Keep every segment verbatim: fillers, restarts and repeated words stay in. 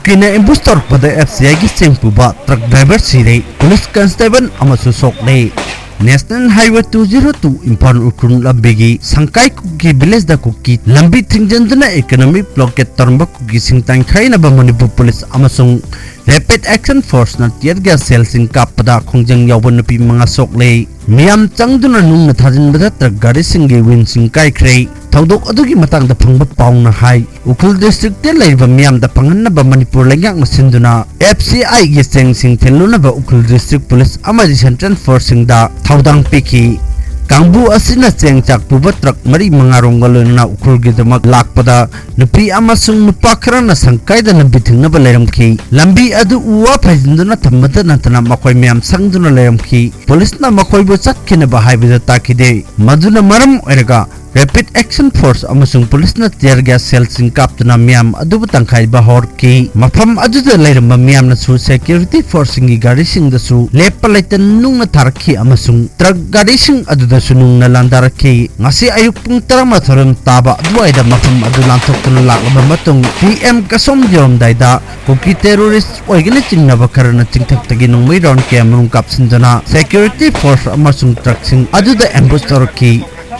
ꯀꯨꯀꯤꯅ ambush ꯇꯧꯔꯛꯄꯗ F C ꯑꯥꯏꯒꯤ ꯆꯦꯡ ꯄꯨꯕ ꯇ꯭ꯔꯛ ꯗ꯭ꯔꯥꯏꯚꯔ ꯁꯤꯔꯦ, ꯄꯨꯂꯤꯁ ꯀꯟꯁꯇꯦꯕꯜ ꯑꯃꯁꯨ ꯁꯣꯛꯂꯦ꯫ National highway two zero two Imphal Ukhrul ꯂꯝꯕꯤꯒꯤ ꯁꯪꯀꯥꯏ ꯀꯨꯀꯤ ꯚꯤꯂꯦꯖꯗ ꯀꯨꯀꯤ ꯂꯝꯕꯤ ꯊꯤꯡꯖꯤꯟꯗꯨꯅ ꯏꯀꯣꯅꯣꯃꯤꯛ ꯕ꯭ꯂꯣꯀꯦꯠ ꯇꯧꯔꯝꯕ ꯀꯨꯀꯤꯁꯤꯡ ꯇꯥꯟꯈꯥꯏꯅꯕ ꯃꯅꯤꯄꯨꯔ ꯄꯨꯂꯤꯁ ꯑꯃꯁꯨꯡ ꯔꯦꯄꯤꯗ ꯑꯦꯛꯁꯟ ꯐꯣꯔꯁꯅ ꯇꯤꯌꯔ ꯒ꯭ꯌꯥꯁ ꯁꯦꯜꯁꯤꯡ ꯀꯥꯞꯄꯗ ꯈꯣꯡꯖꯪ ꯌꯥꯎꯕ ꯅꯨꯄꯤ ꯃꯉꯥ ꯁꯣꯛꯂꯦ꯫ ꯃꯤꯌꯥꯝ ꯆꯪꯗꯨꯅ ꯅꯨꯡꯅ ꯊꯥꯖꯤꯟꯕꯗ ꯇ꯭ꯔꯛ ꯒꯥꯔꯤꯁꯤꯡꯒꯤ ꯋꯤꯟꯁꯤꯡ ꯀꯥꯏꯈ꯭ꯔꯦ꯫ ꯊꯧꯗꯣꯛ ꯑꯗꯨꯒꯤ ꯃꯇꯥꯡꯗ ꯐꯪꯕ ꯄꯥꯎꯅ ꯍꯥꯏ, ꯎꯈ꯭ꯔꯨꯜ ꯗꯤꯁꯇ꯭ꯔꯤꯛꯇ ꯂꯩꯔꯤꯕ ꯃꯤꯌꯥꯝꯗ ꯐꯪꯍꯟꯅꯕ ꯃꯅꯤꯄꯨꯔ ꯂꯩꯉꯥꯛꯅ ꯁꯤꯟꯗꯨꯅ ꯑꯦꯐ ꯁꯤ ꯑꯥꯏꯒꯤ ꯆꯦꯡꯁꯤꯡ ꯊꯤꯜꯂꯨꯅꯕ ꯎꯈ꯭ꯔꯨꯜ ꯗꯤꯁꯇ꯭ꯔꯤꯛ ꯄꯨꯂꯤꯁ ꯑꯃꯗꯤ ꯁꯦꯟꯇ꯭ꯔꯦꯜ ꯐꯣꯔꯁꯁꯤꯡꯗ ꯊꯧꯗꯥꯡ ꯄꯤꯈꯤ꯫ ꯀꯥꯡꯕꯨ ꯑꯁꯤꯅ ꯆꯦꯡ ꯆꯥꯛ ꯄꯨꯕ ꯇ꯭ꯔꯛ ꯃꯔꯤ ꯃꯉꯥꯔꯣꯝꯒ ꯂꯣꯏꯅꯅ ꯎꯈ꯭ꯔꯨꯜꯒꯤꯗꯃꯛ ꯂꯥꯛꯄꯗ ꯅꯨꯄꯤ ꯑꯃꯁꯨꯡ ꯅꯨꯄꯥ ꯈꯔꯅ ꯁꯪꯀꯥꯏꯗ ꯂꯝꯕꯤ ꯊꯤꯡꯅꯕ ꯂꯩꯔꯝꯈꯤ꯫ ꯂꯝꯕꯤ ꯑꯗꯨ ꯎ ꯋꯥ ꯐꯩꯖꯤꯟꯗꯨꯅ ꯊꯝꯕꯇ ꯅꯠꯇꯅ ꯃꯈꯣꯏ ꯃꯌꯥꯝ ꯁꯪꯗꯨꯅ ꯂꯩꯔꯝꯈꯤ꯫ ꯄꯨꯂꯤꯁꯅ ꯃꯈꯣꯏꯕꯨ ꯆꯠꯈꯤꯅꯕ ꯍꯥꯏꯕꯗ ꯇꯥꯈꯤꯗꯦ꯫ ꯃꯗꯨꯅ ꯃꯔꯝ ꯑꯣꯏꯔꯒ ꯔꯦꯄꯤꯗ ꯑꯦꯛꯁꯟ ꯐꯣꯔꯁ ꯑꯃꯁꯨꯡ ꯄꯨꯂꯤꯁꯅ ꯇꯤꯌꯔ ꯒ꯭ꯌꯥꯁ ꯁꯦꯜꯁꯤꯡ ꯀꯥꯞꯇꯨꯅ ꯃꯤꯌꯥꯝ ꯑꯗꯨꯕꯨ ꯇꯥꯟꯈꯥꯏꯕ ꯍꯧꯔꯛꯈꯤ꯫ ꯃꯐꯝ ꯑꯗꯨꯗ ꯂꯩꯔꯝꯕ ꯃꯤꯌꯥꯝꯅꯁꯨ ꯁꯦꯀ꯭ꯌꯨꯔꯤꯇꯤ ꯐꯣꯔꯁꯁꯤꯡꯒꯤ ꯒꯥꯔꯤꯁꯤꯡꯗꯁꯨ ꯂꯦꯞꯄ ꯂꯩꯇꯅ ꯅꯨꯡꯅ ꯊꯥꯔꯛꯈꯤ ꯑꯃꯁꯨꯡ ꯇ꯭ꯔꯛ ꯒꯥꯔꯤꯁꯤꯡ ꯑꯗꯨꯗꯁꯨ ꯅꯨꯡꯅ ꯂꯥꯟꯗꯥꯔꯛꯈꯤ꯫ ꯉꯁꯤ ꯑꯌꯨꯛ ꯄꯨꯡ ꯇꯔꯥꯃꯥꯊꯣꯏ ꯔꯣꯝ ꯇꯥꯕ ꯑꯗꯨꯋꯥꯏꯗ ꯃꯐꯝ ꯑꯗꯨ ꯂꯥꯟꯊꯣꯛꯇꯨꯅ ꯂꯥꯛꯂꯕ ꯃꯇꯨꯡ, ꯄꯤ ꯑꯦꯝ ꯀꯁꯣꯝ ꯌꯧꯔꯝꯗꯥꯏꯗ ꯀꯨꯀꯤ ꯇꯦꯔꯣꯔꯤꯁ꯭ꯠ ꯑꯣꯏꯒꯅꯤ ꯆꯤꯡꯅꯕ ꯈꯔꯅ ꯆꯤꯡꯊꯛꯇꯒꯤ ꯅꯣꯡꯃꯩ ꯔꯥꯎꯟ ꯀꯌꯥꯃꯔꯨꯝ ꯀꯥꯞꯁꯤꯟꯗꯨꯅ ꯁꯦꯀ꯭ꯌꯨꯔꯤꯇꯤ ꯐꯣꯔꯁ ꯑꯃꯁꯨꯡ ꯇ꯭ꯔꯛꯁꯤꯡ ꯑꯗꯨꯗ ꯑꯦꯝꯕꯨꯁ ꯇꯧꯔꯛꯈꯤ꯫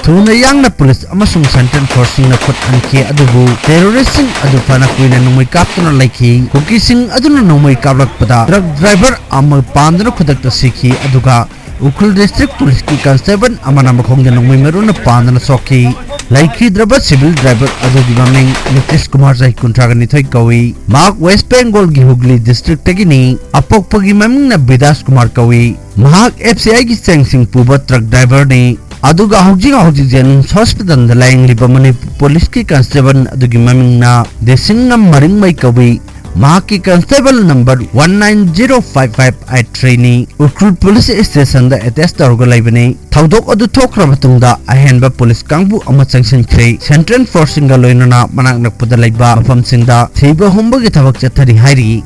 ꯊꯨꯅ ꯌꯥꯡꯅ ꯄꯨꯂꯤꯁ ꯑꯃꯁꯨꯡ ꯁꯦꯟꯇ꯭ꯔꯦꯜ ꯐꯣꯔꯁꯁꯤꯡꯅ ꯈꯨꯠ ꯍꯟꯈꯤ, ꯑꯗꯨꯕꯨ ꯇꯦꯔꯣꯔꯤꯁ꯭ꯠꯁꯤꯡ ꯑꯗꯨ ꯐꯅ ꯀꯨꯏꯅ ꯅꯣꯡꯃꯩ ꯀꯥꯞꯇꯨꯅ ꯂꯩꯈꯤ꯫ ꯀꯨꯀꯤꯁꯤꯡ ꯑꯗꯨꯅ ꯅꯣꯡꯃꯩ ꯀꯥꯞꯂꯛꯄꯗ ꯇ꯭ꯔꯛ ꯗ꯭ꯔꯥꯏꯚꯔ ꯑꯃ ꯄꯥꯟꯗꯨꯅ ꯈꯨꯗꯛꯇ ꯁꯤꯈꯤ, ꯑꯗꯨꯒ ꯎꯈ꯭ꯔꯨꯜ ꯗꯤꯁꯇ꯭ꯔꯤꯛ ꯄꯨꯂꯤꯁꯀꯤ ꯀꯟꯁꯇꯦꯕꯜ ꯑꯃꯅ ꯃꯈꯣꯡꯗ ꯅꯣꯡꯃꯩ ꯃꯔꯨꯅ ꯄꯥꯟꯗꯨꯅ ꯁꯣꯛꯈꯤ꯫ ꯂꯩꯈꯤꯗ꯭ꯔꯕ ꯁꯤꯚꯤꯜ ꯗ꯭ꯔꯥꯏꯚꯔ ꯑꯗꯨꯒꯤ ꯃꯃꯤꯡ ꯅꯤꯇꯤꯁ ꯀꯨꯃꯥꯔ, ꯆꯍꯤ ꯀꯨꯟꯊ꯭ꯔꯥ ꯅꯤꯊꯣꯏ ꯀꯧꯏ꯫ ꯃꯍꯥꯛ ꯋꯦꯁ꯭ꯠ ꯕꯦꯡꯒꯣꯜꯒꯤ ꯍꯨꯒ꯭ꯂꯤ ꯗꯤꯁꯇ꯭ꯔꯤꯛꯇꯒꯤꯅꯤ꯫ ꯑꯄꯣꯛꯄꯒꯤ ꯃꯃꯤꯡꯅ ꯕꯤꯗꯥꯁ ꯀꯨꯃꯥꯔ ꯀꯧꯏ꯫ ꯃꯍꯥꯛ ꯑꯦꯐ ꯁꯤ ꯑꯥꯏꯒꯤ ꯆꯦꯡꯁꯤꯡ ꯄꯨꯕ ꯇ꯭ꯔꯛ ꯗ꯭ꯔꯥꯏꯚꯔꯅꯤ꯫ ꯑꯗꯨꯒ ꯍꯧꯖꯤꯛ ꯍꯧꯖꯤꯛ ꯖꯦꯅꯤꯝꯁ ꯍꯣꯁꯄꯤꯇꯥꯜꯗ ꯂꯥꯌꯦꯡꯂꯤꯕ ꯃꯅꯤꯄꯨꯔ ꯄꯨꯂꯤꯁꯀꯤ ꯀꯟꯁꯇꯦꯕꯜ ꯑꯗꯨꯒꯤ ꯃꯃꯤꯡꯅ ꯗꯦꯁꯤꯡꯉꯝ ꯃꯔꯤꯡꯃꯩ ꯀꯧꯏ꯫ ꯃꯍꯥꯛꯀꯤ constable number one nine zero five five eight ꯊ꯭ꯔꯤꯅꯤ꯫ ꯎꯈ꯭ꯔꯨꯜ ꯄꯨꯂꯤꯁ ꯁ꯭ꯇꯦꯁꯟꯗ ꯑꯦꯇꯦꯆ ꯇꯧꯔꯒ ꯂꯩꯕꯅꯤ꯫ ꯊꯧꯗꯣꯛ ꯑꯗꯨ ꯊꯣꯛꯈ꯭ꯔ ꯃꯇꯨꯡꯗ ꯑꯍꯦꯟꯕ ꯄꯨꯂꯤꯁ ꯀꯥꯡꯕꯨ ꯑꯃ ꯆꯪꯁꯤꯟꯈ꯭ꯔꯦ꯫ ꯁꯦꯟꯇ꯭ꯔꯦꯜ ꯐꯣꯔꯁꯁꯤꯡꯒ ꯂꯣꯏꯅꯅ ꯃꯅꯥꯛ ꯅꯛꯄꯗ ꯂꯩꯕ ꯃꯐꯝꯁꯤꯡꯗ ꯊꯤꯕ ꯍꯨꯝꯕꯒꯤ ꯊꯕꯛ ꯆꯠꯊꯔꯤ ꯍꯥꯏꯔꯤ꯫